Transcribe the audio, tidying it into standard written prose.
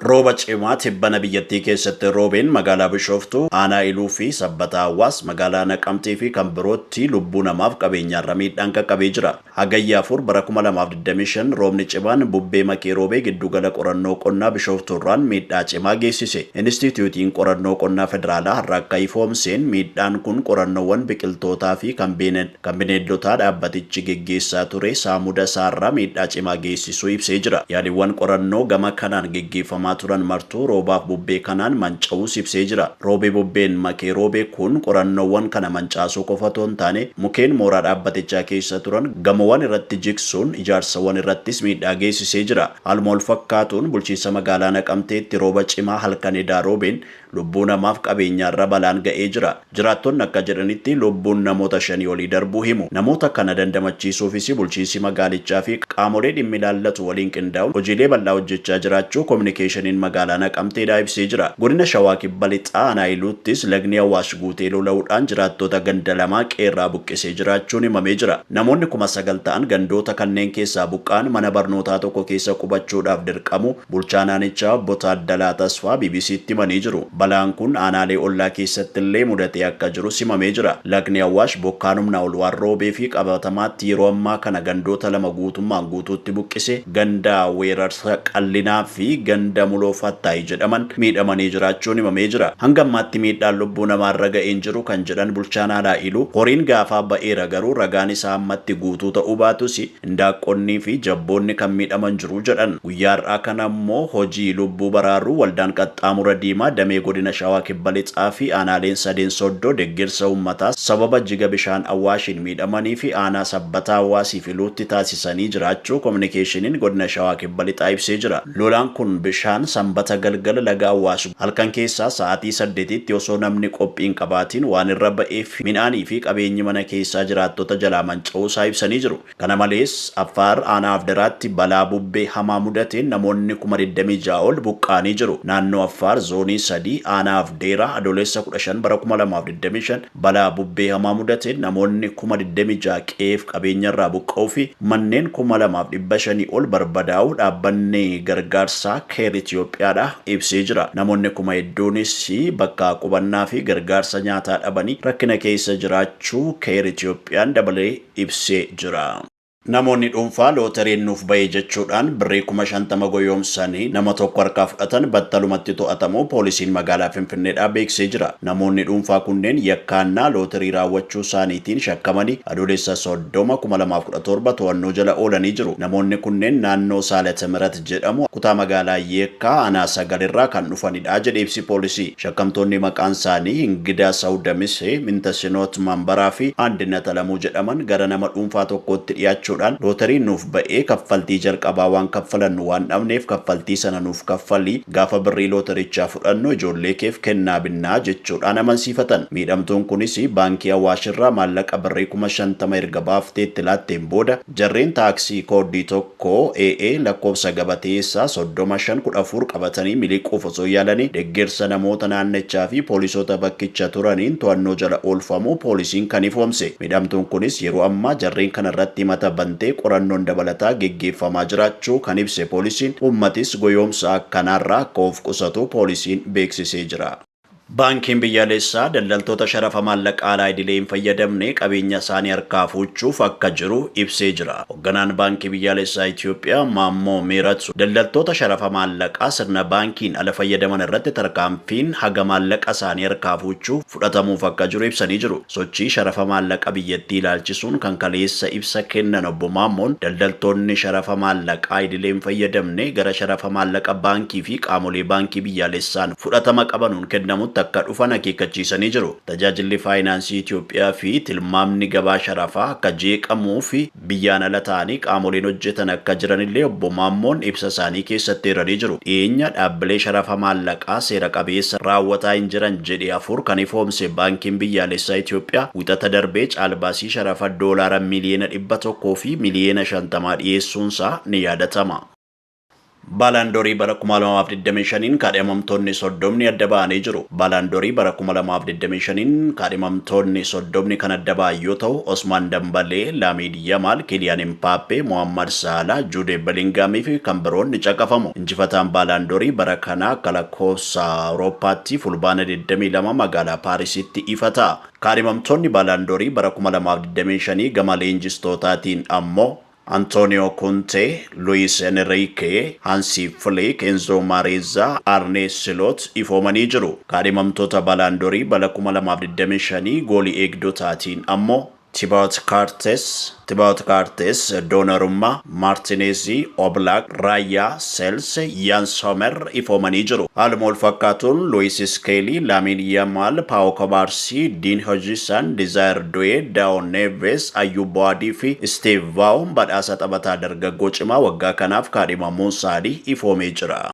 Rooba cimaa tibbana biyyattii keessatti roobeen magaalaa Bishooftuu, Aanaa Iluu fi Sabbataa Hawaas, magaalaa Naqamtee fi kan birootti lubbuu namaaf qabeenyaarra miidhaan qaqqabee jira. Hagayya 4 bara 2025 roobni cimaan bubbee makee roobee giddugala qorannoo qonnaa Bishooftuurraan miidhaa cimaa geessise. Inistiitiyuutiin qorannoo qonnaa federaalaa har'a akka ifoomseen miidhaan kun qorannoowwan biqiltootaa fi kan bineeldotaa dhaabbatichi geggeessaa ture saamuda isaarraa miidhaa cimaa geessisuu ibsee jira. Yaaliiwwan qorannoo gama kanaan geggeeffamaa turan martuu roobaaf bubbee kanaan manca'uus ibsee jira. Roobee bubbeen makee roobee kun qorannoowwan kana mancaasuu qofa otoo hin taane mukeen mooraa dhaabbatichaa keessa turan gamoowwan irratti jigsuun ijaarsawwan irrattis miidhaa geessisee jira. Haaluma wal fakkaatuun bulchiinsa magaalaa Naqamteetti rooba cimaa halkan edaa roobeen lubbuu namaaf qabeenyaarra balaan ga'ee jira. Jiraattonni akka jedhanitti lubbuun namoota 5 olii darbuu himu. Namoota kana dandamachiisuufis bulchiinsi magaalichaa fi qaamolee dhimmi ilaallatu waliin qindaa'uun hojiilee bal'aa hojjechaa jiraachuu kominikeeshiniin magaalaa Naqamteedhaa ibsee jira. Godina Shawaa Kibba Lixaa Aanaa Iluuttis lagni Awaash guutee lola'uudhaan jiraattota ganda lamaa qe'eerraa buqqisee jiraachuun himamee jira. Namoonni 9,000 ta'an gandoota kanneen keessaa buqqa'an mana barnootaa tokko keessa qubachuudhaaf dirqamuu bulchaan aanichaa obbo Taaddalaa Tasfaa BBCtti himanii jiru. Balaan kun aanaalee ollaa keessattillee mudatee akka jirus himamee jira. Lagni Awaash bokkaan humnaa ol waan roobee fi qabatamaatti yeroo ammaa kana gandoota lama guutummaan guutuutti buqqise ganda Weerarsa Qallinaa fi ganda Muloo Fattaayi jedhaman miidhamanii jiraachuun himamee jira. Hanga ammaatti miidhaan lubbuu namaarra ga'e hin jiru kan jedhan bulchaan aanaa Iluu, horiin gaafaa ba'eera garuu ragaan isaa ammatti guutuu ta'uu baatus Hindaaqqonnii fi jabboonni kan miidhaman jiru jedhan. Guyyaa har'aa kana immoo hojii lubbuu baraaruu Waldaan Qaxxaamura Diimaa damee Godina Shawaa Kibba Lixaa fi aanaaleen Sadeen Soddoo deggersa uummataa sababa jiga bishaan Awaashiin miidhamanii fi aanaa Sabbataa Hawaasii fi Iluutti taasisanii jiraachuu Kominikeeshiniin Godina Shawaa Kibba Lixaa ibsee jira. Lolaan kun bishaan Sanbata galgala laga Awaash halkan keessaa sa'aatii 8tti osoo namni qophii hin qabaatiin waan irra ba'eef midhaanii fi qabeenyi mana keessaa jiraattota jalaa manca'uu isaa ibsanii jiru. Kana malees, Affaar aanaa Afderaatti balaa bubbee hamaa mudateen namoonni 26,000 ol buqqa'anii jiru. Naannoo Affaar zoonii 3 aanaa Afdeeraa Adoolessa 15 bara 2025 balaa bubbee hamaa mudateen namoonni 26,000 qe'eef qabeenyarraa buqqa'uu fi manneen 2,500 ol barbadaa'uu dhaabbanni gargaarsaa Keer Itiyoophiyaadha ibsee jira. Namoonni kuma hedduunis bakka qubannaa fi gargaarsa nyaataa dhabanii rakkina keessa jiraachuu Keer Itiyoophiyaan dabalee ibsee jira. Namoonni dhuunfaa looteriin nuuf ba'e jechuudhaan birrii 50,000 goyoomsanii nama tokko harkaa fudhatan battalumatti to'atamuu poolisiin magaalaa Finfinneedhaa beeksisee jira. Namoonni dhuunfaa kunneen yakkaannaa looterii raawwachuu isaaniitiin shakkamanii Adoolessa 30, 2017 to'annoo jala oolanii jiru. Namoonni kunneen naannoo Saalata-Mirat jedhamu kutaa magaalaa Yeekkaa aanaa 9 irraa kan dhufanidha jedhe ibsi poolisii. Shakkamtoonni maqaan isaanii Ingidaa Saw Damisee, Mintasinoot Manbaraa fi Andinnat Alamuu jedhaman gara nama dhuunfaa tokkootti dhiyaachuudhaan lootariin nuuf ba'ee kaffaltii jalqabaa waan kaffalannu waan dhabneef kaffaltii sana nuuf kaffali, gaafa birrii lootarichaa fudhannu ijoollee keef kennaa binnaa jechuudhaan amansiifatan. Miidhamtuun kunis Baankii Awaash irraa maallaqa birrii 50,000 erga baaftee itti laatteen booda jarreen taaksii kooddii 1 AA lakkoofsa gabatee isaa 30 5 14 qabatanii miliquuf osoo yaalanii deggersa namoota naannichaa fi poolisoota bakkicha turaniin to'annoo jala oolfamuu poolisiin kan ifoomse. Miidhamtuun kunis yeroo ammaa jarreen kana irratti himata bantee qorannoon dabalataa geggeeffamaa jiraachuu kan ibse poolisiin, uummatis goyoomsa akkanaarraa akka of qusatu poolisiin beeksisee jira. Baankiin Biyyaalessaa daldaltoota sharafa maallaqa alaa idilee hin fayyadamne qabeenya isaanii harkaa fuuchuuf akka jiru ibsee jira. Hogganaan Baankii Biyyaalessaa Itiyoophiyaa Maammoo Mihratu daldaltoota sharafa maallaqaa sirna baankiin ala fayyadaman irratti tarkaanfiin haga maallaqa isaanii harkaa fuuchuu fudhatamuuf akka jiru ibsanii jiru. Sochii sharafa maallaqa biyyattii ilaalchisuun kan kaleessa ibsa kennan Obbo Maammoon daldaltoonni sharafa maallaqaa idilee hin fayyadamne gara sharafa maallaqa baankii fi qaamolee baankii biyyaalessaan fudhatama qabanuun kennamutti akka dhufan akeekkachiisanii jiru. Tajaajilli faayinaansii Itiyoophiyaa fi tilmaamni gabaa sharafaa akka jeeqamuuf biyyaan ala ta'anii qaamoleen hojjetan akka jiranillee Obbo Maammoon ibsa isaanii keessatti eeranii jiru. Dhiyeenya dhaabbilee sharafa maallaqaa seera qabeessa raawwataa hin jiran jedhe 4 kan ifoomse Baankiin Biyyaalessaa Itiyoophiyaa Wixata darbe caalbaasii sharafa doolaara miliyoona 100 fi miliyoona 50 dhiyeessuunsaa ni yaadatama. Baalaandoorii bara 2025n kaadhimamtoonni 30 adda ba'anii jiru. Baalaandoorii bara 2025n kaadhimamtoonni 30 kan adda ba'an yoo ta'u, Osmaan Dambalee, Laamiin Yamaal, Kiliyaan Impaappee, Mohammad Saalaa, Juudee Belingaamii fi kan biroon ni caqafamu. Injifataan Baalaandoorii bara kanaa akka lakkoofsa Awurooppaatti Fulbaana 22 magaalaa Paarisitti ifa ta'a. Kaadhimamtoonni Baalaandoorii bara 2025 gama leenjistootaatiin ammoo Antooniyoo Kuntee, Luwiis Enriikee, Hansii Filiik, Enzoo Maareezaa, Arnee Siloot ifoomanii jiru. Kaadhimamtoota Baalaandoorii bara 2025 goolii eegdotaatiin ammoo Tibaut Kaartes, Tibaut Kaartes, Doonarummaa, Maartineezii, Oblak, Raayyaa, Seels, Yaan Somer ifoomanii jiru. Haaluma wal fakkaatuun Luwiis Iskeelii, Laamiin Yamaal, Paawo Kobaarsii, Diin Hojisan, Dizaayir Du'ee, Daawo Neeves, Ayyuu Boadii fi Isteevaawon badhaasa taphataa dargaggoo cimaa waggaa kanaaf kaadhimamuun isaanii ifoomee jira.